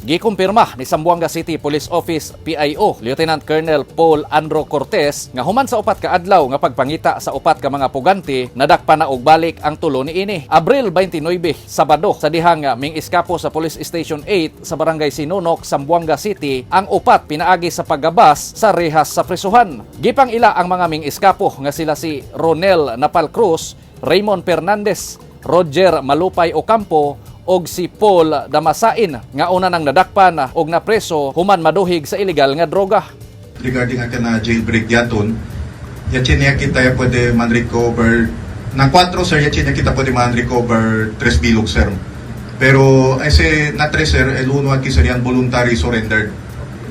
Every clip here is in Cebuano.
Gikumpirma ni Zamboanga City Police Office PIO Lieutenant Colonel Paul Andro Cortez nga human sa 4 ka adlaw nga pagpangita sa upat ka mga pugante, nadakpan na og balik ang tulo niini. Abril 29, Sabado, sa dihang ming eskapo sa Police Station 8 sa Barangay Sinunok, Zamboanga City ang upat pinaagi sa paggabas sa rehas sa prisuhan. Gipang-ila ang mga ming eskapo nga sila si Ronel Napal Cruz, Raymond Fernandez, Roger Malupay Ocampo og si Paul Damasain nga una nang nadakpan og napreso human maduhig sa illegal nga droga. Regarding ang na jailbreak yaton, yache niya kita ya pwede man recover na 4, sir, yache niya kita pwede man recover tres bilog, sir. Pero ese na tres, sir, el uno aquí serían voluntary surrendered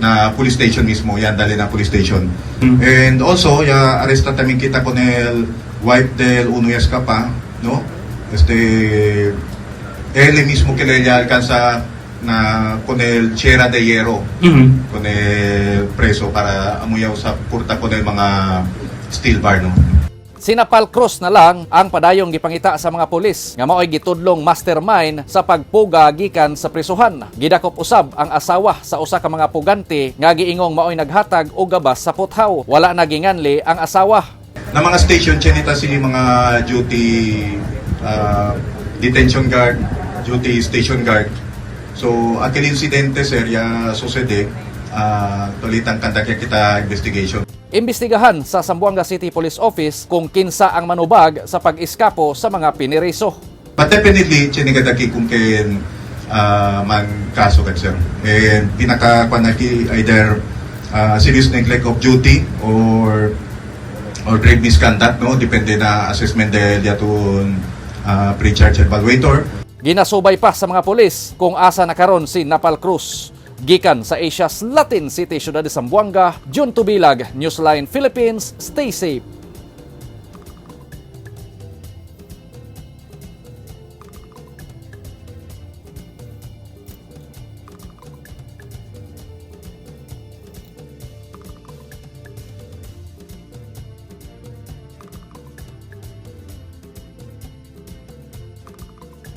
na police station mismo, yan dali na police station. And also, ya arresta también kita con el wife del uno ya escapa, no? Él mismo que le ya alcanza na con el chera de hierro con el preso para amuyaw sa purta con el mga steel bar, no? Si Napal Cruz na lang ang padayong gipangita sa mga pulis nga maoy gitudlong mastermind sa pagpuga gikan sa prisuhan. Gidakop usab ang asawa sa usa ka mga pugante nga giingong maoy naghatag og gabas sa puthaw. Wala na ginganli ang asawa. Na mga station chenita si mga duty detention guard, duty station guard. So, aquel incidente, sir, ya sucede, tulitan kanta kita investigation. Imbestigahan sa Zamboanga City Police Office kung kinsa ang manubag sa pag-eskapo sa mga piniriso. But definitely, chinigadaki kung ken man kaso kat, sir. And pinaka kwan either serious neglect of duty or grave misconduct, no? Depende na assessment del yaton pre-charge evaluator. Ginasubay pa sa mga pulis kung asa na karon si Napal Cruz. Gikan sa Asia's Latin City, Ciudad de Zamboanga, Jun Tubilag, Newsline Philippines, stay safe.